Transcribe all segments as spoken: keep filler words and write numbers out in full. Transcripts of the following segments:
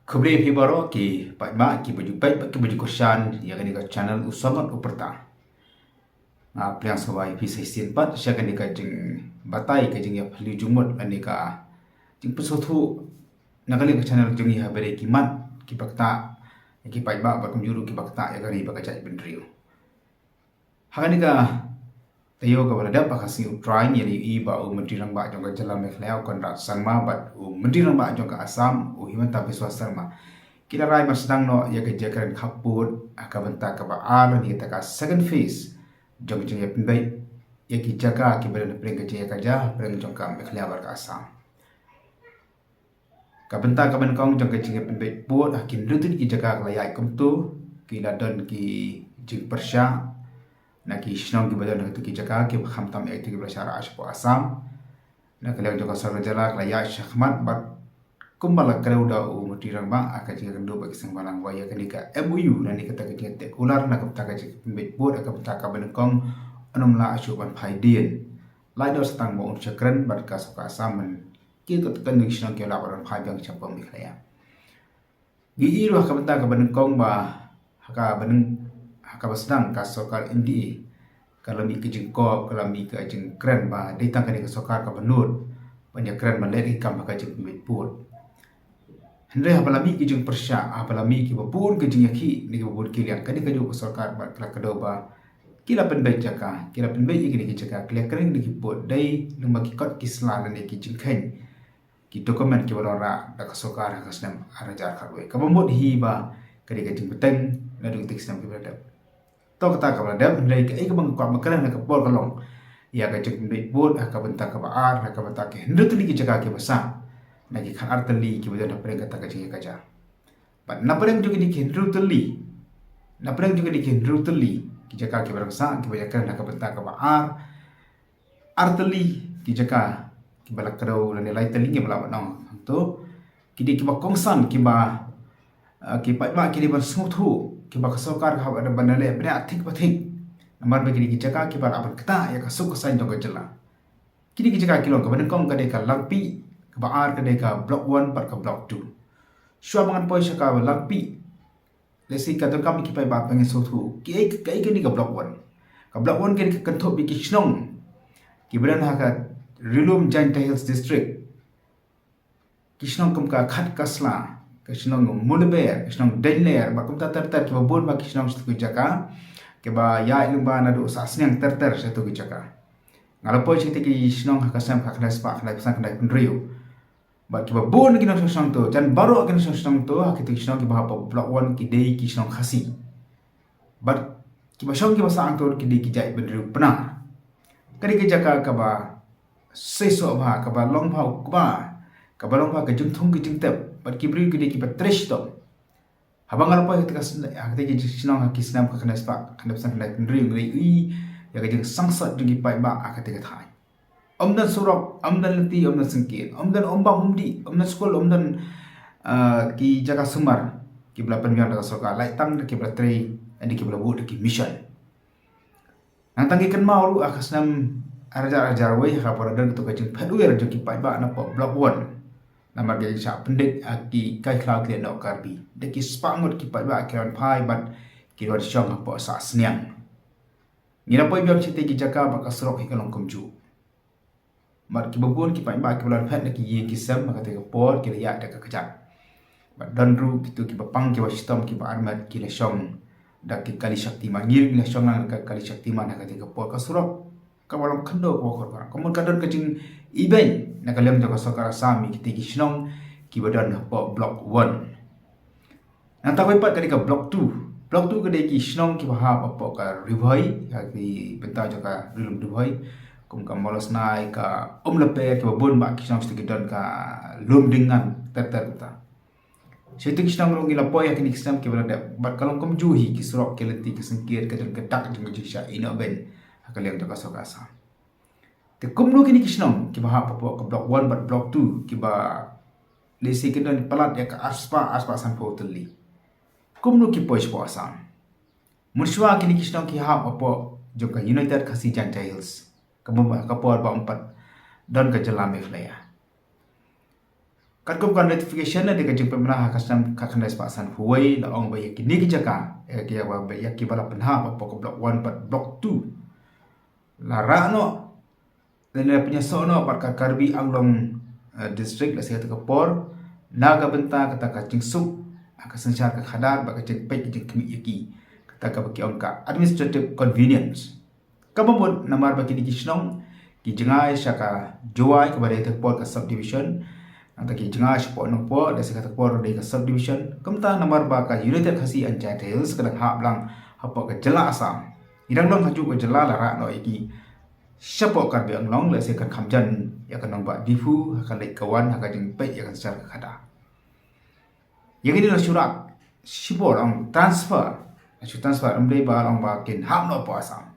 Khublei phi baroh ki paidbah, ki ba ju peit, ki ba ju kyrshan ïa kane ka channel U Sangot U Pyrta. Nga pdiang sngewbha ïa phi sa shisien pat sha kane ka jingbatai, ka jingïapyllun jingmut lane ka jingpynsngewthuh na kane ka channel jong ngi ha ba dei ki mat ki ba ktah ïa ki paidbah bad kumjuh ruh ki ba ktah ïa ka ri bad ka jaitbynriew. Ha kane ka taïew kaba la dep ha ka sngi U Trai ngi la ïohi ba u Myntri Rangbah jong ka jylla Meghalaya u Conrad Sangma bad u Myntri Rangbah jong ka Assam u Himanta Biswa Sarma ki la rai ban sdang noh ïa ka jingïakren khappud ha ka bynta kaba ar lane kata ka second phase jong ka jingïapynbeit ïa ki jaka kiba don hapdeng ka jingïakajia hapdeng jong ka Meghalaya bad ka Assam. Ka bynta kaba nyngkong jong ka jingïapynbeit pud ha ki hynriew tylli ki jaka ka la ïaid kumto, ki la don ki jingpyrshah na ki shnong kiba don ha kito ki jaka kiba khamtam ïa kito kiba la shah rah shapoh Assam. Na ka liang jong ka sorkar jylla ka la ïaid shakhmat bad kumba la kdew da u Myntri Rangbah ha ka jingïakynduh bad ki seng balang ba ïa kane ka M O U lane kata ka jingïateh kular na ka bynta ka jingïapynbeit pud ha ka bynta kaba nyngkong un ym lah shuh ban phai dien. Lait noh sa tang ba un shu kren bad ka sorkar Assam ban kiew kat kat ki shnong ki la ban phai biang shapoh Meghalaya. Ngi ïohi ruh ha ka bynta kaba nyngkong ba ha kaba nyng ha kaba sdang ka sorkar N D A ka la mih ka jingkop, ka la mih ka jingkren ba dei tang kane ka sorkar kaba nud ban ïakren ban leh ki kam ha ka jingpynbeit pud. Hynrei haba la mih ki jingpyrshah, haba la mih kiba bun ki jingïakhih na kiba bun ki liang, kane kajuh ka sorkar bad ka la kdew ba ki la pynbeit jaka, ki la pynbeit ïa kine ki jaka, ki la kren ïa kine ki pud, dei lyngba ki kot ki sla lane ki jingkheiñ ki document kiba la wanrah da ka sorkar ha ka snem ar hajar khatwei. Kaba mut hi ba ka dei ka jingbteng naduh kito ki snem kiba la dep. To kata kaba la dep, hynrei kaei kaba nga kwah ban kren ha ka por ka long ïa ka jingpynbeit pud ha ka bynta kaba ar, ha ka bynta ki hynriew tylli ki jaka kiba sah na ki khatar tylli kiba don hapdeng kata ka jingïakajia. Bad na pdeng jong kine ki hynriew tylli, na pdeng jong kine ki hynriew tylli ki jaka kiba dang sah, kiba ïakren ha ka bynta kaba ar, ar tylli ki jaka kiba la kdew lane lai tylli kiba la ban ong hangto, ki dei kiba kongsan, kiba, eh, ki paidbah ki dei ban sngewthuh, kiba ka sorkar ka hap ban leh bniah thik ba thik. Namar ba ki dei ki jaka kiba lah ban ktah ïa ka suk ka saiñ jong ka jylla. Ki dei ki jaka ki long, kaba nyngkong ka dei ka Langpih, kaba ar ka dei ka Block One bad ka Block Two. Shuwa ba ngan poi sha ka Langpih, lehse ka donkam ïa ki paidbah ba ngin sngewthuh kiei, kiei kane ka Block One. Ka Block One ka dei ka kynthup ïa ki shnong kiba don ha ka Ri Lum Jaintia Hills District. Ki shnong kum ka Khatkassla, ka shnong Muleber, ka shnong Deinler, bad kumta ter ter kiba bun bha ki shnong sha kito ki jaka kiba ïaid lyngba naduh Sahsniang ter ter sha kito ki jaka. Nga la poi sha kito ki shnong ha ka snem khatkhyndai spah khyndaiphew san khyndaiphew hynriew. Bad kiba bun ki nongshong shnong to, jan baroh ki nongshong shnong to ha kito ki shnong kiba hap ha Block One ki dei ki shnong Khasi. Bad kiba shong kiba sah hangto ki dei ki jaitbynriew Pnar. Ka dei ka jaka kaba seisoh bha, kaba long bha u kba, kaba long bha ka jingthung ka jingtep. Bad ki briew ki dei kiba trei shitom. Haba nga la poi ha kata ka sne-, ha kata ki shnong ha ki snem khatkhyndai spah khyndaiphew san khyndaiphew hynriew, nga la ïohi ïa ka jingsangsot jong ki paidbah ha kata ka thaiñ. Ym don surok, ym don lynti, ym don syngkien, ym don umbam umdih, ym don skul, ym don, ah, ki jaka sumar kiba la pynbiang da ka sorkar, lait tang da kiba la trei, da kiba la buh da ki mission. Nangta ngi kynmaw ruh ha ka snem ar hajar ar hajar wei, ha ka por don kato ka jingphet wir jong ki paidbah napoh Block One. Namar ka jingshah pyndit ha ki kai khlaw ki lehnoh Karbi, da ki spah ngut ki paidbah ki la wan phai bad ki la wan shong hapoh Sahsniang. Ngi la poi biang sha kito ki jaka bad ka surok hi ka long kumjuh. Bad kiba bun ki paidbah kiba la phet na ki ïing ki sem ha kata ka por ki la ïaid da ka kjat. Bad don ruh kito kiba pang kiba shitom kiba armet ki la shong da ki kali Shaktiman. Ngi ruh ngi la shong lang da ka kali Shaktiman ha kata ka por. Ka surok kaba long khyndew kaba khor khor. Ka mut ka don ka jingibeiñ na ka liang jong ka sorkar Assam ïa kito ki shnong kiba don hapoh Block One. Nangta kawei pat ka dei ka Block Two. Block Two ka dei ki shnong kiba hap hapoh ka Ri Bhoi, ha ki bynta jong ka Ri Lum Ri Bhoi, kum ka Mawlasnai, ka Umlaper, kiba bun bha ki shnong sha kito ki don ka Lumdingngan ter ter kumta. Sha kito ki shnong ruh ngi la poi ha kine ki snem kiba la dep, bad ka long kumjuh hi, ki surok ki lynti ki syngkien, ka don ka dak jong ka jingshah ïehnoh beiñ ha ka liang jong ka sorkar Assam. Te kumno kine ki shnong kiba hap hapoh ka Block One bad Block Two kiba lehse ki don palat ïa ka arspah, arspah sanphew tylli, kumno ki poi shapoh Assam? Mynshuwa kine ki shnong ki hap hapoh jong ka United Khasi Jaintia Hills, ka mut ba ha ka por ba ym pat don ka jylla Meghalaya. Katkum ka notification na dei ka jingpynbna ha ka snem khatkhyndai spah sanphew wei la ong ba ïa kine ki jaka, ïa ki ba, ïa ki ba la pynhap hapoh ka Block One bad Block Two, la rah noh, la pynïasoh noh bad ka Karbi Anglong, eh, District, la shisha ka por, na ka bynta kata ka jingsuk ha ka synshar ka khadar bad ka jingpeit ka jingkhmih ïa ki, kata kaba ki ong ka administrative convenience. Kaba mut namar ba kine ki shnong ki jngai sha ka Jowai kaba dei ha ka por ka subdivision, nangta ki jngai shapoh Nongpoh, da shisha ka por dei ka subdivision. Kumta namar ba ka United Khasi and Jaintia Hills ka dang hap lang hapoh ka jylla Assam, ki dang long ha juh ka jylla, la rah noh ïa ki shapoh Karbi Anglong, la shisha kan kham jan ïa ka nongbah Diphu ha ka leit ka wan ha ka jingpeit ïa ka synshar ka khadar. Ïa kine la shu rah shipor, ong transfer, la shu transfer, ym dei ba ong ba kin hap noh hapoh Assam.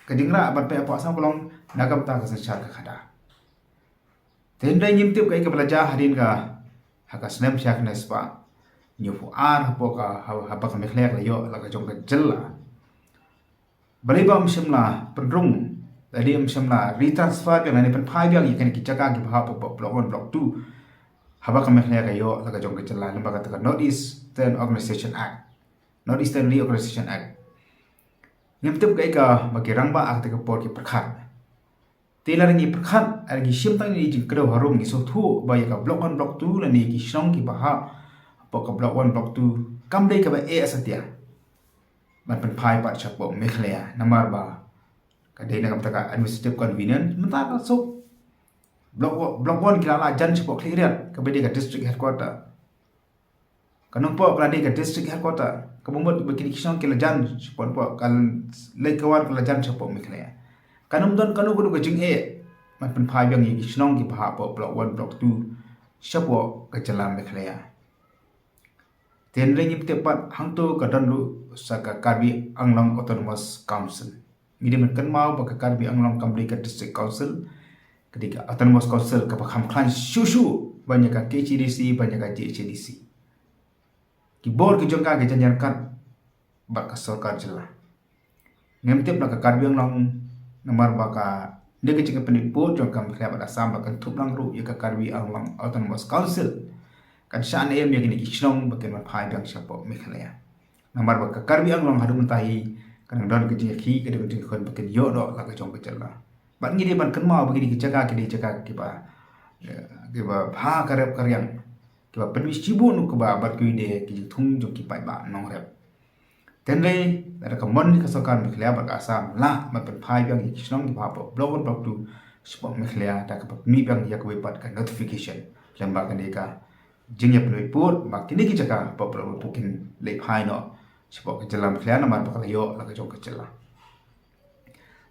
Ka jingrah ban peit hapoh Assam ka long na ka bynta ka synshar ka khadar. Te hynrei ngim tip kaei kaba la jia hadien ka, ha ka snem shi hajar khyndai spah hynñiewphew ar, hapoh ka, ha, haba ka Meghalaya ka la ïoh la ka jong ka jylla. Balei ba ym shym la pynrung, lane ym shym la retransfer biang lane pynphai biang ïa kine ki jaka kiba hap hapoh Block One, Block Two, haba ka Meghalaya ka ïoh la ka jong ka jylla lyngba kata ka North Eastern Organisation Act, North Eastern Reorganization Act. Ngim tip kaei kaba ki rangbah ha kata ka por ki pyrkhat. Te lada ngi pyrkhat, lada ngi shim tang ïa kine ki jingkdew harum, ngi sngewthuh ba ïa ka Block One, Block Two lane ki shnong kiba hap hapoh ka Block One, Block Two kam dei kaba eh satia ban pynphai pat shapoh Meghalaya, namar ba ka dei na ka bynta ka administrative convenience. Mynta ka suk Block One, Block One ki la lah jan shapoh Khliehriat kaba dei ka district headquarter. Ka Nongpoh ka la dei ka district headquarter. Kaba mut ba kine ki shnong ki la jan shapoh Nongpoh, ka leit ka wan ka la jan shapoh Meghalaya. Kan ym don kano kano ka jingeh ban pynphai biang ïa ki shnong kiba hap hapoh Block One, Block Two shapoh ka jylla Meghalaya. Te hynrei ngim tip pat, hangto ka don ruh sa ka Karbi Anglong Autonomous Council. Ngi dei ban kynmaw ba ka Karbi Anglong kam dei ka District Council, ka dei ka Autonomous Council kaba kham khlaiñ shuh shuh ban ïa ka K H A D C, ban ïa ka J H A D C. Ki bor ki jong ka ki jan ïaryngkat bad ka sorkar jylla. Ngim tip na ka Karbi Anglong, namar ba ka dei ka jingïapynbeit pud jong ka Meghalaya bad Assam, ba kan thup lang ruh ïa ka Karbi Anglong Autonomous Council. Kan shah ne em ïa kine ki shnong ba kin wan phai biang shapoh Meghalaya. Namar ba ka Karbi Anglong haduh mynta hi ka dang don ka jingïakhih, ka dang don ka jingkhun ba kin ïoh noh la ka jong ka jylla. Bad ngi dei ban kynmaw ba kine ki jaka ki dei jaka kiba, eh, kiba bha ka rep ka riang, kiba pynmih shibun u kba bad kiwei de ki jingthung jong ki paidbah nongrep. Te hynrei lada ka mon ka sorkar Meghalaya bad ka Assam lah ban pynphai biang ïa ki shnong kiba hap hapoh Block One, Block Two shapoh Meghalaya, da kaba pynmih biang ïa kawei pat ka notification lyngba kane ka jingïapynbeit pud ba kine ki jaka hapoh Block One, Block Two kin leit phai noh shapoh ka jylla Meghalaya namar ba ka la ïoh la ka jong ka jylla.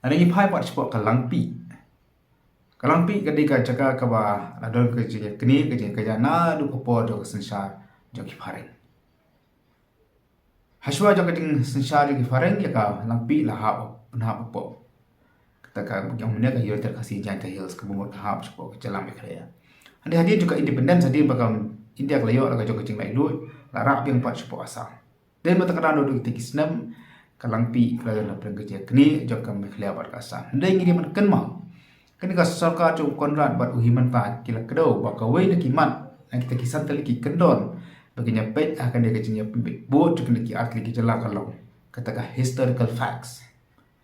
Lada ngi phai pat shapoh ka Langpih. Ka Langpih ka dei ka jaka kaba la don ka jingïaknieh, ka jingïakajia naduh ka por jong ka synshar jong ki phareng. Hashwa jong ka jingsynshar jong ki phareng, ïa ka Langpih la hap, pynhap hapoh kata ka, ong mynne ka United Khasi Jaintia Hills, kaba mut ka hap shapoh ka jylla Meghalaya. Hadien, hadien jong ka independence, hadien ba ka India ka la ïoh la ka jong ka jinglaitluid, la rah biang pat shapoh Assam. Dei mynta ka daw naduh kita ki snem, ka Langpih ka la don hapdeng ka jingïaknieh jong ka Meghalaya bad ka Assam. Hynrei ngi dei ban kynmaw, kane ka sorkar jong u Conrad bad u Himanta ki la kdew ba kawei na ki mat na kita ki san tylli ki kyndon ba kin ïapeit ha kane ka jingïapynbeit pud jong kine ki artylli ki jylla ka long kata ka historical facts,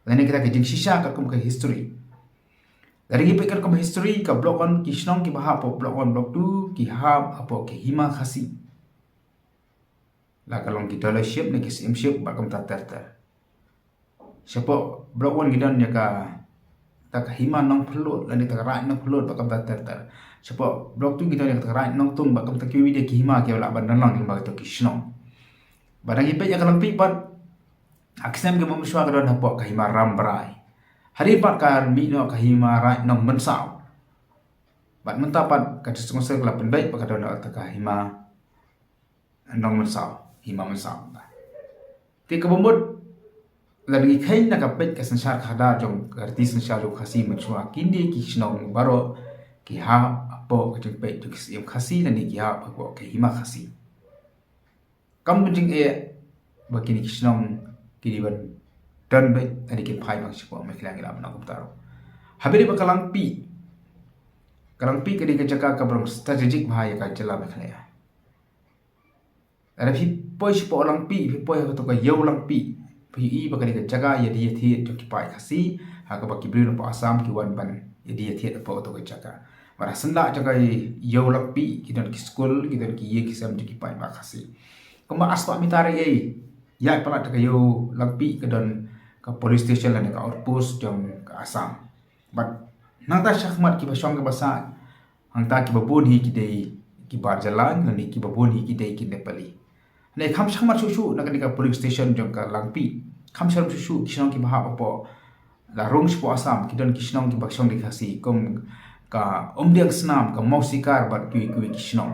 lane kata ka jingshisha katkum ka history. Lada ngi peit katkum history, ka Block One, ki shnong kiba hap hapoh Block One, Block Two ki hap hapoh ki hima Khasi. La ka long ki doloi ship ne ki syiem ship bad kumta ter ter. Shapoh Block One ngi don ïa kata ka hima Nongphyllud lane kata ka raid Nongphyllud bad kumta ter ter. Shapoh Block Two ngi don ïa kata ka raid Nongtung bad kumta kiwei de ki hima kiba lah ban don lang lyngba kito ki shnong. Bad lada ngi peit ïa ka Langpih pat, ha ki snem kiba mynshuwa ka don hapoh ka hima Rambrai. Hadien pat ka mih noh ka hima raid Nongmynsaw. Bad mynta pat ka District Council ka la pynbeit ba ka don ha kata ka hima Nongmynsaw, hima Mynsaw. Te kaba mut, lada ngi kheiñ na ka peit ka synshar khadar jong ka riti synshar jong Khasi mynshuwa, kine ki shnong baroh ki hap hapoh ka jingpeit jong ki syiem Khasi lane ki hap hapoh ka hima Khasi. Kam don jingeh ba kine ki shnong ki dei ban don beit lane kin phai biang shapoh Meghalaya, ngi lah ban ong kumta ruh. Haba ïadei bad ka Langpih, Ka Langpih ka dei ka jaka kaba long strategic bha ïa ka jylla Meghalaya. Lada phi poi shapoh Langpih, phi poi ha kato ka ïew Langpih, phi ïohi ba ka dei ka jaka ïadie ïathied jong ki paid Khasi, ha kaba ki briew napoh Assam ki wan ban ïadie ïathied hapoh kato ka jaka. Bad ha syndah jong ka ïew Langpih ki don ki skul, ki don ki ïing ki sem jong ki paidbah Khasi. Kumba ar spah mitar ei ei ïaid palat jong ka ïew Langpih ka don ka police station lane ka outpost jong ka Assam. Bad nangta shakhmat kiba shong kiba sah, hangta kiba bun hi ki dei ki bar jylla, lane kiba bun hi ki dei ki Nepali. Ne kham shakhmat shuh shuh na kane ka polling station jong ka Langpih, kham shakhmat shuh shuh ki shnong kiba hap hapoh la rung shapoh Assam, ki don ki shnong kiba shong da ki Khasi kum ka Umdiangsnam, ka Mawsikar bad kiwei kiwei ki shnong.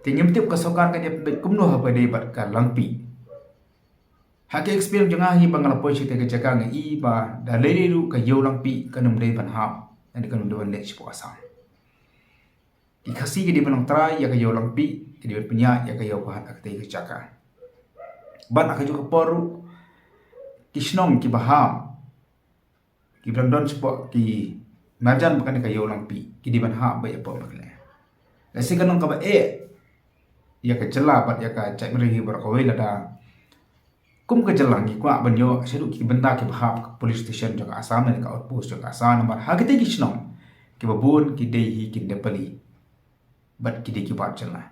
Te ngim tip ka sorkar ka dei ban pynbeit kumno haba dei bad ka Langpih. Ha ka experience jong nga hi ba nga la poi sha katei ka jaka nga i ba da lei lei ruh ka ïew Langpih kan ym dei ban hap, lane kan ym dei ban leit shapoh Assam. Ki Khasi ki dei ban long trai ïa ka ïew Langpih, ki dei ban pynïaid ïa ka ïew Pahat ha katei ka jaka. Bad ha kajuh ka por ruh ki shnong kiba hap, kiba dang don shapoh ki marjan ba kane ka ïew Langpih, ki dei ban hap beit hapoh Meghalaya. Lehse kan long kaba eh ïa ka jylla bad ïa ka jaitbynriew hi baroh kawei lada kum ka jylla ngi kwah ban ïoh shaduh ki bynta kiba hap ka police station jong ka Assam ne ka outpost jong ka Assam, namar ha kitei ki shnong kiba bun ki dei hi ki Nepali bad ki dei ki bar jylla.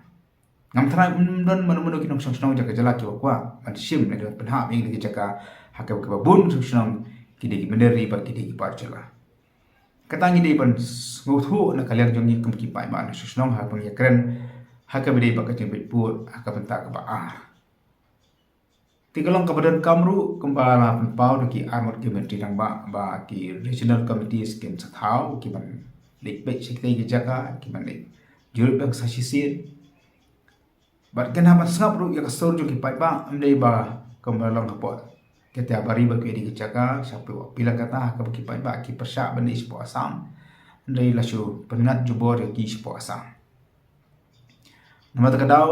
Ngam tharai ym don mano mano ki nongshong shnong jong ka jylla kiba kwah ban shim ne ban pynhap ïa kine ki jaka, ha kaba kiba bun nongshong shnong ki dei ki mynder ri bad ki dei ki bar jylla. Kata ngi dei ban sngewthuh na ka liang jong ngi kum ki paidbah nongshong shnong ha kaba ngi ïakren ha kaba dei bad ka jingpynbeit pud ha ka bynta kaba ar. Te ka long kaba donkam ruh kumba la pynpaw da ki arngut ki myntri rangbah ba ki regional committees kin sa thaw ki ban leit peit sha kitei ki jaka, ki ban leit jurip biang sa shisien. Bad kin hap ban sngap ruh ïa ka sur jong ki paidbah, ym dei ba kumba long hapoh Kathiawar bad kiwei de ki jaka, sha phi, phi la kata ha kaba ki paidbah ki pyrshah ban leit shapoh Assam. Ym dei la shu pynngat jubor ïa ki shapoh Assam. Namar kata ka daw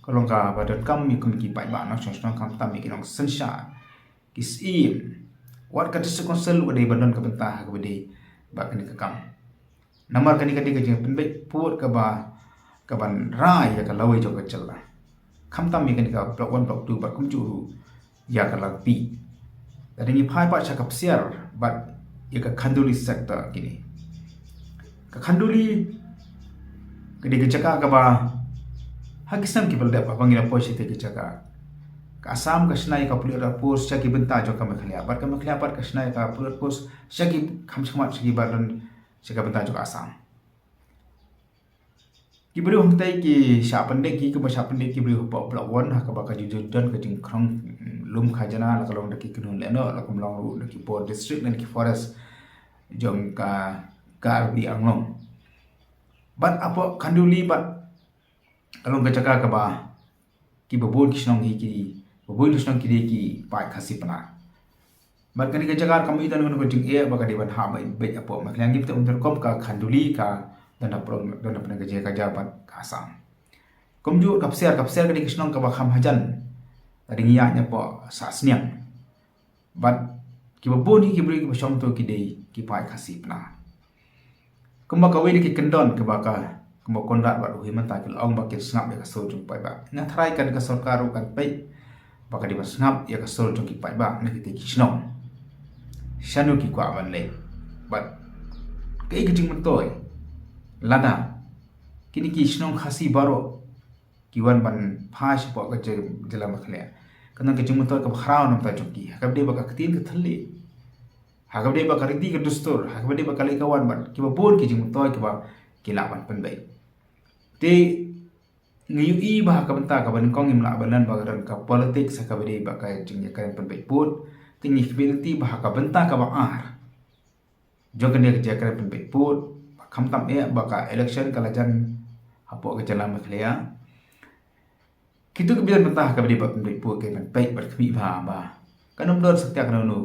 ka long kaba donkam ïa kum ki paidbah nongshong shnong khamtam ïa ki nongsynshar, ki syiem, wat ka district council wat dei ban don ka bynta ha kaba dei bad kane ka kam. Namar kane ka dei ka jingpynbeit pud kaba, kaban rai ïa ka lawei jong ka jylla. Khamtam ïa kane ka block one, block two bad kumjuh ruh ïa ka Langpih. Lada ngi phai pat sha ka Psiar bad ïa ka Khanduli sector kine. Ka Khanduli ka dei ka jaka kaba ha ki snem kiba la dep haba ngi la poi sha katei ka jaka, ka Assam ka shna ïa ka police outpost sha ki bynta jong ka Meghalaya bad ka Meghalaya pat ka shna ïa ka police outpost sha ki, kham shakhmat sha ki ba don sha ka bynta jong ka Assam. Ki briew hangtei ki shah pyndik, ki kumba shah pyndik ki briew hapoh block one ha kaba ka ju ju don ka jingkhrong lum khajana, la ka long da ki kynhun lehnoh, la ka long ruh da ki bor district ne ki forest jong ka Karbi Anglong. Bad hapoh Khanduli bad ka long ka jaka kaba kiba bun ki shnong hi ki, ba bun ki shnong ki dei ki paid Khasi Pnar. Bad kane ka jaka kam i don kano ka jingeh ba ka dei ban hap beit, beit hapoh Meghalaya, ngi pynthut kum ka Khanduli ka don hapdeng, don hapdeng ka jaka ka jaka bad ka Assam. Kumjuh ka Psiar, ka Psiar ka dei ka shnong kaba kham hajan. Ka dei ngi ïaid napoh Sahsniang. Bad kiba bun hi ki briew kiba shong to ki dei ki paid Khasi Pnar. Kumba kawei na ki kyndon kaba ka, kumba Conrad bad u Himanta ki la ong ba kin sngap ïa ka sur jong paidbah. Nga tharai kane ka sorkar ruh kan peit ba ka dei ban sngap ïa ka sur jong ki paidbah na kitei ki shnong. Shano ki kwah ban leit. Bad kaei ka jingmyntoi lada kine ki shnong Khasi baroh ki wan ban phai shapoh ka jylla Meghalaya. Ka don ka jingmyntoi kaba khraw na ka bynta jong ki. Ha kaba dei bad ka ktien ka thylliej, ha kaba dei bad ka riti ka dustur, ha kaba dei bad ka leit ka wan bad kiba bun ki jingmyntoi kiba ki lah ban pynbeit. Te ngi ïohi ba ha ka bynta kaba nyngkong ngim lah ban len ba ka don ka politics ha kaba dei bad ka jingïakren pynbeit pud. Te ngi khmih lynti ba ha ka bynta kaba ar jong kane ka jingïakren pynbeit pud, ba khamtam eh ba ka election ka la jan hapoh ka jylla Meghalaya. Kito kiba ïa bynta ha kaba dei bad pynbeit pud ki ban peit bad khmih bha ba kan ym don satia kano kano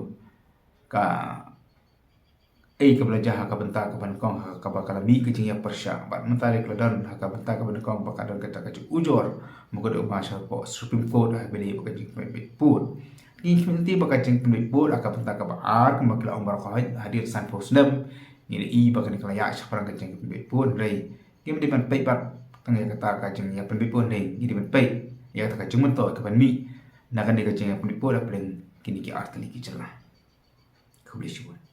kaei kaba la jia ha ka bynta kaba nyngkong ha kaba ka la mih ka jingïapyrshah. Bad mynta ruh ka la don ha ka bynta kaba nyngkong ba ka don kata ka jingujor, mut ka dei ba shapoh Supreme Court ha kaba dei bad ka jingpynbeit pud. Ngi khmih lynti ba ka jingpynbeit pud ha ka bynta kaba ar kumba ki la ong baroh kawei, hadien sanphew snem Ngi la ïohi ba kane ka la ïaid shaphrang ka jingïapynbeit pud, hynrei ngim dei ban peit pat tang ïa kata ka jingïapynbeit pud, hynrei ngi dei ban peit ïa kata ka jingmyntoi kaban mih na kane ka jingïapynbeit pud hapdeng kine ki artylli ki jylla. Khublei shibun.